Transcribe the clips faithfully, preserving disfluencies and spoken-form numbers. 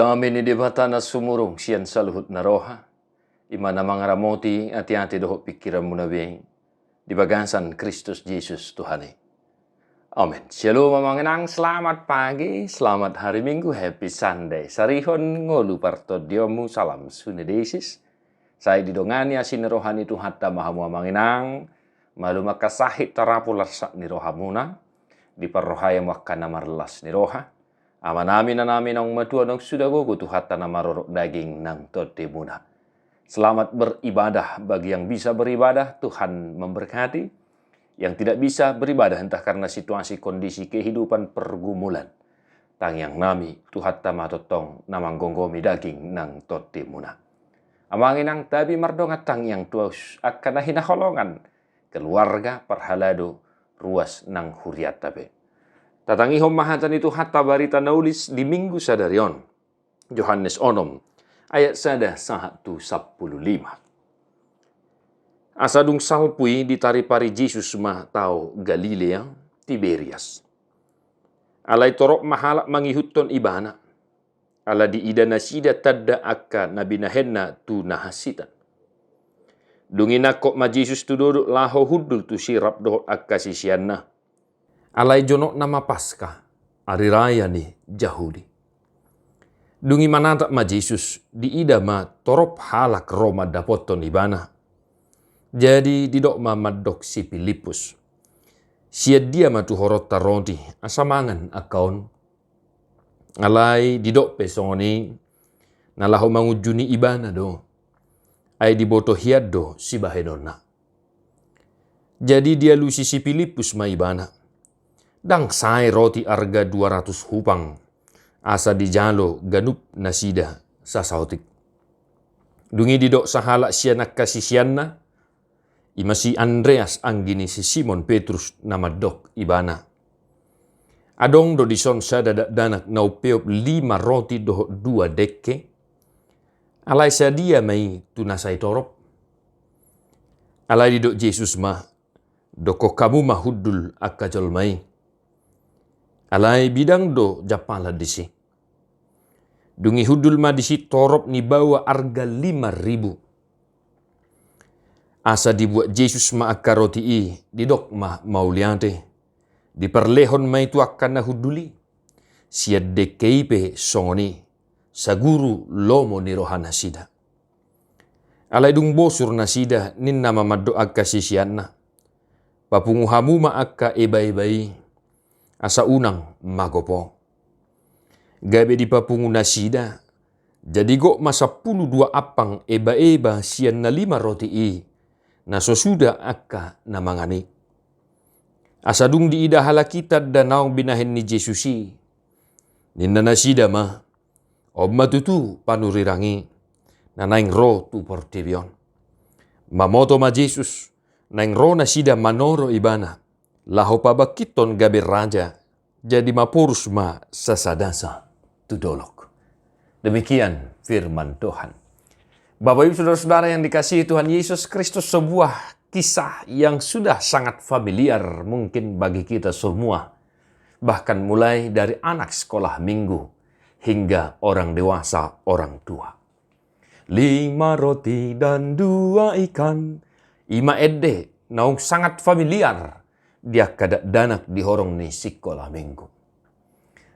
Amen. Ni Debata na sumurung sian saluhut na roha, i ma na mangaramoti ateate dohot pingkiranmuna be di bagasan Kristus Jesus Tuhan i. Amen. Shalom amang inang, selamat pagi, selamat hari Minggu, happy Sunday. Sarihon ngolu partondionmu, salam sunedesis. Sai didongani asi ni roha ni Tuhanta ma hamu amang inang, malum angka sahit tarapu larsak ni rohamuna, diparrohai hamu angka na marlas ni roha. Amanami, inanami naung matua, naung suda gogo Tuhanta na marorot daging nang tondimuna. Selamat beribadah bagi yang bisa beribadah, Tuhan memberkati. Yang tidak bisa beribadah entah karena situasi kondisi kehidupan pergumulan, tangiangnami Tuhanta ma tongtong na manggomgomi daging nang tondimuna. Amang inang, tabi mardongan tangiang tu angka na hinaholongan, keluarga, parhalado, ruas nang hurianta be. Tatangihon ma hata ni Tuhanta, barita na uli di Minggu sadari on, Johannes onom ayat sada sahat tu sampulu lima. Asa dung salpu i ditaripari Jesus ma tao Galilea, Tiberias. Alai torop ma halak mangihuthon Ibana, ala diida nasida tanda angka na binahenna tu na hansitan. Dung i nangkok ma Jesus tu dolok laho hundul tu sirap dohot angka siseanna. Alai jonokna ma Paska, ari raya ni Jahudi. Dung i manatap ma Jesus, diida ma torop halak ro mandapothon Ibana. Jadi didok ma mandok si Pilippus: Sian dia ma tuhoronta roti asa mangan angka on? Alai didok pe songon i, na laho mangunjuni Ibana do, ai diboto hian do sibahenonna. Jadi dialusi si Pilippus ma Ibana: Ndang sae roti arga dua ratus hupang, asa dijalo ganup nasida sasaotik. Dung i didok sahalak sian angka siseanna, i ma si Andreas, anggi ni si Simon Petrus, na mandok Ibana: Adong do dison sada dakdanak na umpeop lima roti dohot dua dengke? Alai sadia ma i tu na sai torop? Alai didok Jesus ma: Dokkon hamu ma hundul angka jolma i. Alai bidang do jampalan disi. Dung i hundul ma disi torop ni baoa arga lima ribu. Asa dibuat Jesus ma angka roti i, didok ma mauliate, diparlehon ma i tu angka na hundul i. Sian dengke i pe songon i, saguru lomo ni rohanasida. Alai dung bosur nasida, ninna ma mandok angka siseanna: Papungu hamu ma angka ebaeba i, asa unang magop ho. Gabe dipapungu nasida, jadi gok ma sampulu dua ampang ebaeba sian na lima roti i, na so suda angka na mangan i. Asa dung diida halak i tanda naung binahen ni Jesus i, ninna nasida ma: On ma tutu panurirang i, na naeng ro tu portibi on. Mamoto ma Jesus, naeng ro nasida manoro Ibana, laho pabangkithon gabe raja, jadi maporus ma sasadasa tu dolok. Demikian firman Tuhan. Bapak, Ibu, saudara-saudara yang dikasihi Tuhan Yesus Kristus, sebuah kisah yang sudah sangat familiar mungkin bagi kita semua, bahkan mulai dari anak sekolah minggu hingga orang dewasa, orang tua. Lima roti dan dua ikan, i ma ende naung sangat familiar di angka dakdanak di horong ni sikola minggu.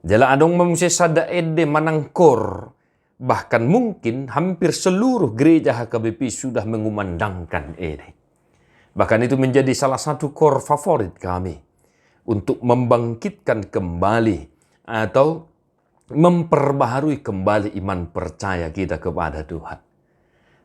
Jala adong ma muse sada ende manang kor, bahkan mungkin hampir seluruh gereja H K B P sudah mengumandangkan ini. Bahkan itu menjadi salah satu kor favorit kami untuk membangkitkan kembali atau memperbaharui kembali iman percaya kita kepada Tuhan.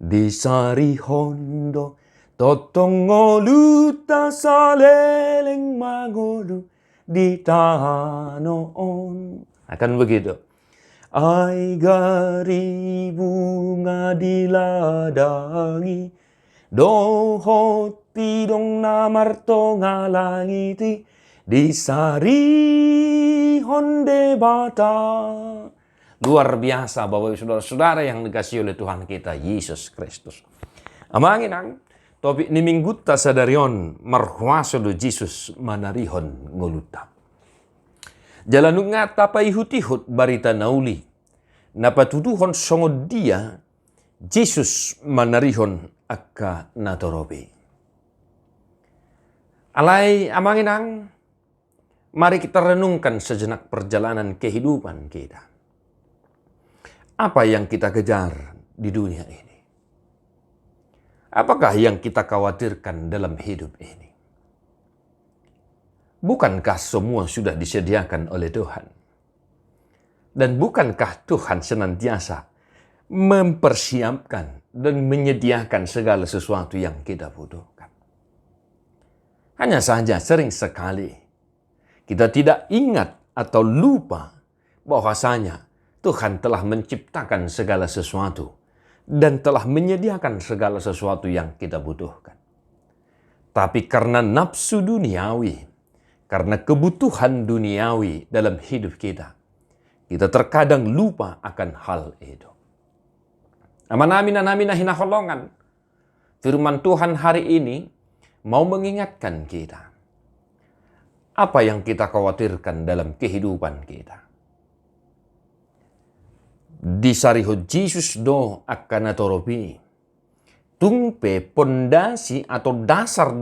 Disarihon do tongtong ngolunta, saleleng ma ngolu di tano on. Akan begitu. Ai gari bunga di ladang i, dohot pidong na martonga langit i, disarihon Debata. Luar biasa, Bapak Ibu, saudara-saudara yang dikasihi oleh Tuhan kita Yesus Kristus. Amang inang, topik ni minggunta sadari on: Marhuaso do Jesus manarihon ngolunta. Jala nunga tapaihut-ihut barita na uli na patuduhon songon dia Jesus manarihon angka na torop i. Alai amang inang, mari kita renungkan sejenak perjalanan kehidupan kita. Apa yang kita kejar di dunia ini? Apakah yang kita khawatirkan dalam hidup ini? Bukankah semua sudah disediakan oleh Tuhan? Dan bukankah Tuhan senantiasa mempersiapkan dan menyediakan segala sesuatu yang kita butuhkan? Hanya saja sering sekali kita tidak ingat atau lupa bahwasanya Tuhan telah menciptakan segala sesuatu dan telah menyediakan segala sesuatu yang kita butuhkan. Tapi karena nafsu duniawi, karena kebutuhan duniawi dalam hidup kita, kita terkadang lupa akan hal itu. Amanami, inanami na hinaholongan, firman Tuhan hari ini mau mengingatkan kita. Apa yang kita khawatirkan dalam kehidupan kita? Disarihon Jesus do angka na torop i. Tung pe pondasi atau dasar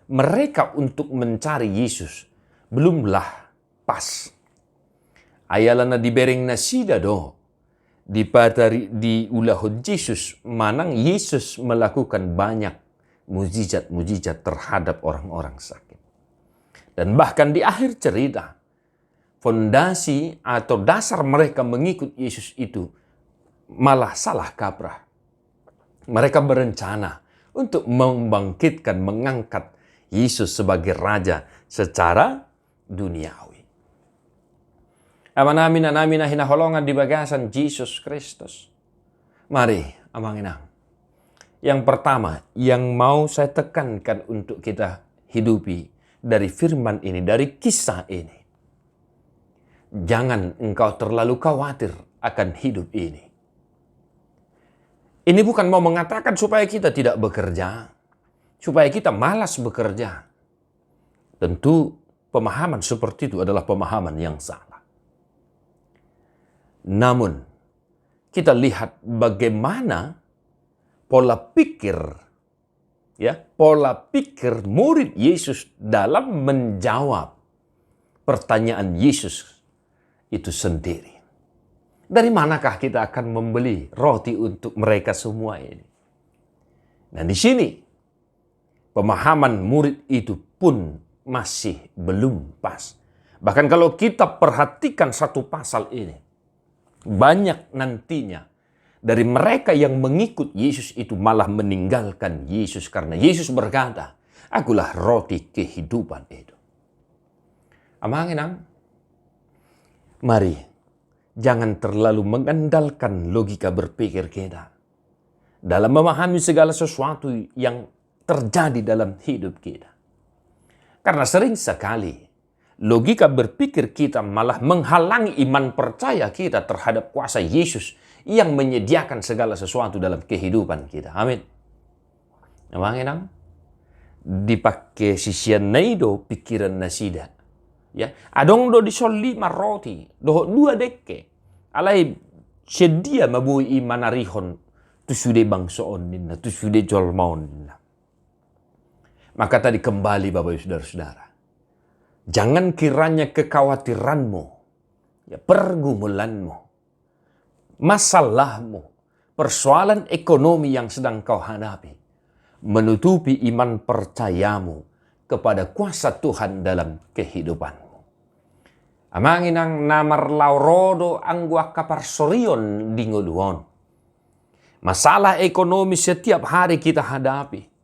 mereka untuk mencari Yesus belumlah pas. Ai alana dibereng nasida do, dipatari, diulahon Jesus, manang Yesus melakukan banyak mujizat-mujizat terhadap orang-orang sakit. Dan bahkan di akhir cerita, fondasi atau dasar mereka mengikut Yesus itu malah salah kaprah. Mereka berencana untuk membangkitkan, mengangkat Yesus sebagai raja secara duniawi. Amanami, inanami na hinaholongan di bagasan Jesus Kristus. Mari, amang inang. Yang pertama, yang mau saya tekankan untuk kita hidupi dari firman ini, dari kisah ini. Jangan engkau terlalu khawatir akan hidup ini. Ini bukan mau mengatakan supaya kita tidak bekerja, supaya kita malas bekerja. Tentu pemahaman seperti itu adalah pemahaman yang salah. Namun, kita lihat bagaimana pola pikir, ya, pola pikir murid Yesus dalam menjawab pertanyaan Yesus itu sendiri. Dari manakah kita akan membeli roti untuk mereka semua ini? Nah, di sini pemahaman murid itu pun masih belum pas. Bahkan kalau kita perhatikan satu pasal ini, banyak nantinya dari mereka yang mengikut Yesus itu malah meninggalkan Yesus karena Yesus berkata, "Akulah roti kehidupan itu." Amang inang, mari jangan terlalu mengandalkan logika berpikir kita dalam memahami segala sesuatu yang terjadi dalam hidup kita. Karena sering sekali logika berpikir kita malah menghalangi iman percaya kita terhadap kuasa Yesus yang menyediakan segala sesuatu dalam kehidupan kita. Amin. Amang inang, dipake siseanna i do pikiran nasida. Ya, adong do dison lima roti dohot dua dengke. Alai sian dia ma boi i manarihon tu sude bangso on ninna, tu sude jolma on ninna. Maka tadi kembali, Bapak Ibu Saudara-saudara, jangan kiranya kekhawatiranmu, ya, pergumulanmu, masalahmu, persoalan ekonomi yang sedang kau hadapi menutupi iman percayamu kepada kuasa Tuhan dalam kehidupanmu. Amang inang, na marlaho ro do anggo angka parsorion di ngolu on. Masalah ekonomi setiap hari kita hadapi.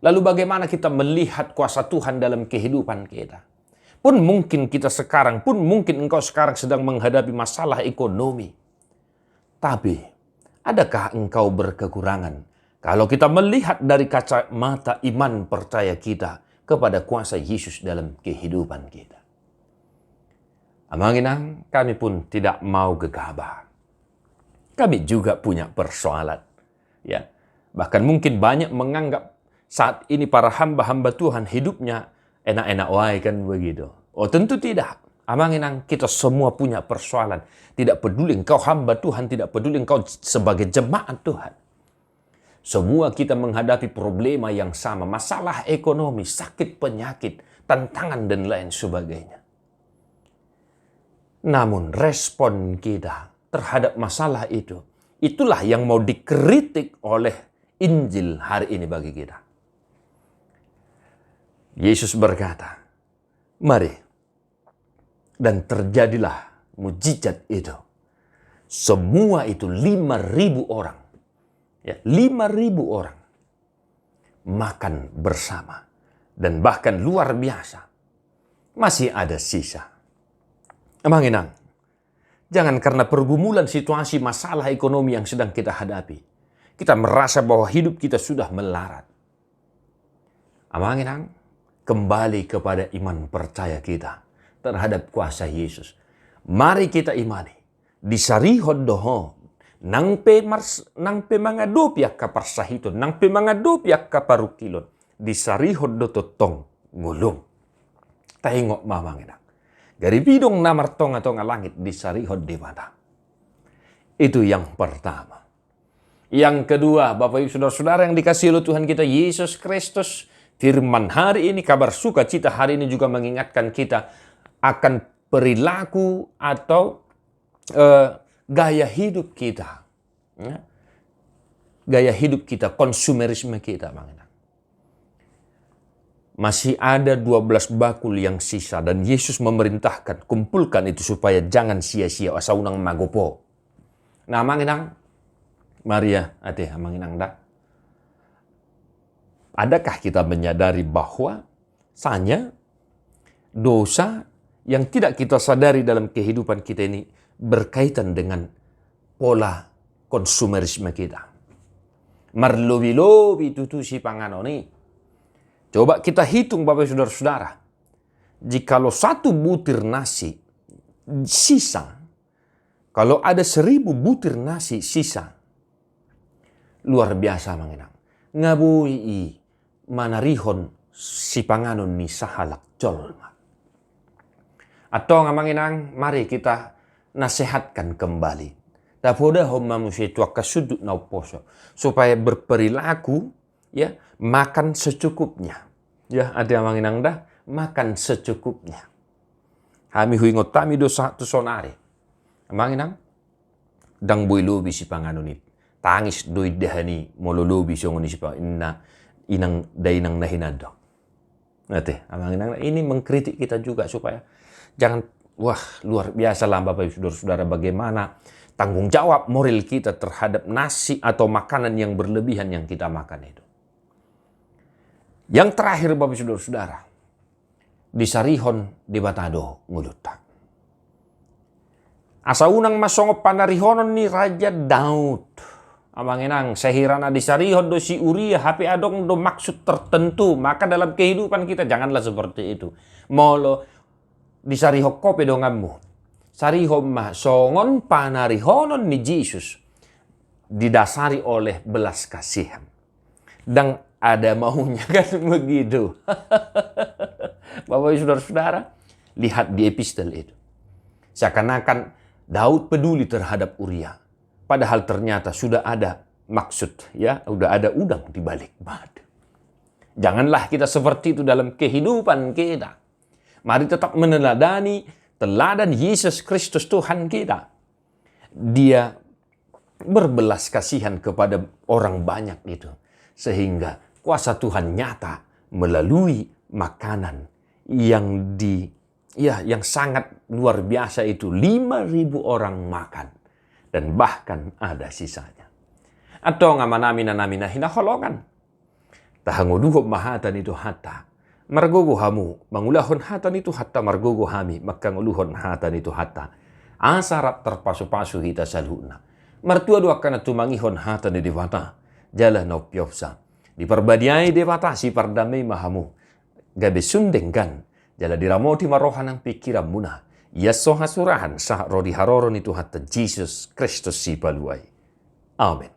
Lalu bagaimana kita melihat kuasa Tuhan dalam kehidupan kita? Pun mungkin kita sekarang, pun mungkin engkau sekarang sedang menghadapi masalah ekonomi. Tapi, adakah engkau berkekurangan kalau kita melihat dari kacamata iman percaya kita kepada kuasa Yesus dalam kehidupan kita? Amang inang, kami pun tidak mau gegabah. Kami juga punya persoalan. Ya, bahkan mungkin banyak menganggap saat ini para hamba-hamba Tuhan hidupnya enak-enak wae, kan begitu. Oh, tentu tidak. Amang inang, kita semua punya persoalan. Tidak peduli engkau hamba Tuhan, tidak peduli engkau sebagai jemaat Tuhan. Semua kita menghadapi problema yang sama, masalah ekonomi, sakit penyakit, tantangan dan lain sebagainya. Namun respon kita terhadap masalah itu, itulah yang mau dikritik oleh Injil hari ini bagi kita. Yesus berkata, "Mari, dan terjadilah mujizat itu." Semua itu lima ribu orang. Ya, lima ribu orang makan bersama. Dan bahkan luar biasa. Masih ada sisa. Amang inang, jangan karena pergumulan situasi masalah ekonomi yang sedang kita hadapi, kita merasa bahwa hidup kita sudah melarat. Amang inang, kembali kepada iman percaya kita terhadap kuasa Yesus. Mari kita imani, disarihon do ho, nang pe mars-, nang pe mangadopi angka parsahiton, nang pe mangadopi angka parungkilon, disarihon do tongtong ngolum. Taingot ma amang inang, gari pidong na martonga-tonga langit disarihon Debata. Itu yang pertama. Yang kedua, Bapak Ibu Saudara-saudara yang dikasihi oleh Tuhan kita Yesus Kristus, firman hari ini, kabar sukacita hari ini juga mengingatkan kita akan perilaku atau, eh, gaya hidup kita. Ya. Gaya hidup kita, konsumerisme kita, Amang inang. Masih ada dua belas bakul yang sisa, dan Yesus memerintahkan, "Kumpulkan itu supaya jangan sia-sia, asa unang magopo." Nah, Amang inang, Maria, ate, Amang inang da. Adakah kita menyadari bahwa sanya dosa yang tidak kita sadari dalam kehidupan kita ini berkaitan dengan pola konsumerisme kita? Marlobi-lobi tutu sipanganon i. Coba kita hitung, Bapak Saudara-saudara. Jikalau satu butir nasi sisa, kalau ada seribu butir nasi sisa, luar biasa, Amang inang. Nga boi i manarihon sipanganon ni sahalak jolma. Antong, Amang inang, mari kita nasehatkan kembali. Tapodahon ma muse tu angka sundut na umposo supaya berperilaku, ya, makan secukupnya. Ya, ate, Amang inang da, makan secukupnya. Hami huingot hami do sahat tu sonari, Amang inang, ndang boi lobi sipanganon i. Tangis do indahan i molo lobi songon i sipa-, inna, inang, dainang na hinan do. Ate, Amang inang, ini mengkritik kita juga supaya jangan, wah, luar biasa lah, Bapak Ibu Saudara-saudara, bagaimana tanggung jawab moral kita terhadap nasi atau makanan yang berlebihan yang kita makan itu. Yang terakhir, Bapak Ibu Saudara-saudara, disarihon Debata do ngolunta. Asa unang ma songon panarihonon ni Raja Daud. Amang inang, sahirana disarihon do si Uria, hape adong do maksud tertentu, maka dalam kehidupan kita janganlah seperti itu. Molo disarihon ho pe donganmu, sarihon ma songon panarihonon ni Jesus, didasari oleh belas kasihan. Ndang ada maunya, kan begitu. Bapak Ibu Saudara-saudara, lihat di epistel itu. Seakan-akan Daud peduli terhadap Uria. Padahal ternyata sudah ada maksud, ya, sudah ada udang di balik madu. Janganlah kita seperti itu dalam kehidupan kita. Mari tetap meneladani teladan Yesus Kristus Tuhan kita. Dia berbelas kasihan kepada orang banyak itu, sehingga kuasa Tuhan nyata melalui makanan yang di, ya, yang sangat luar biasa itu, lima ribu orang makan, dan bahkan ada sisanya. Antong, amanami, inanami na hinaholongan, tahangoluhon ma hata ni Tuhanta. Margogo hamu mangulahon hata ni Tuhanta, margogo hami mangkangoluhon hata ni Tuhanta. Asa rap tarpasupasu hita saluhutna. Martua do angka na tumangihon hata ni Debata jala na umpiopsa. Diparbadiai Debata, sipardamei ma hamu, gabe sun denggan, jala diramoti ma roha nang pingkiranmuna. Ia so hasurahan sahat ro di haroro ni Tuhanta Jesus Kristus Sipalua i. Amen.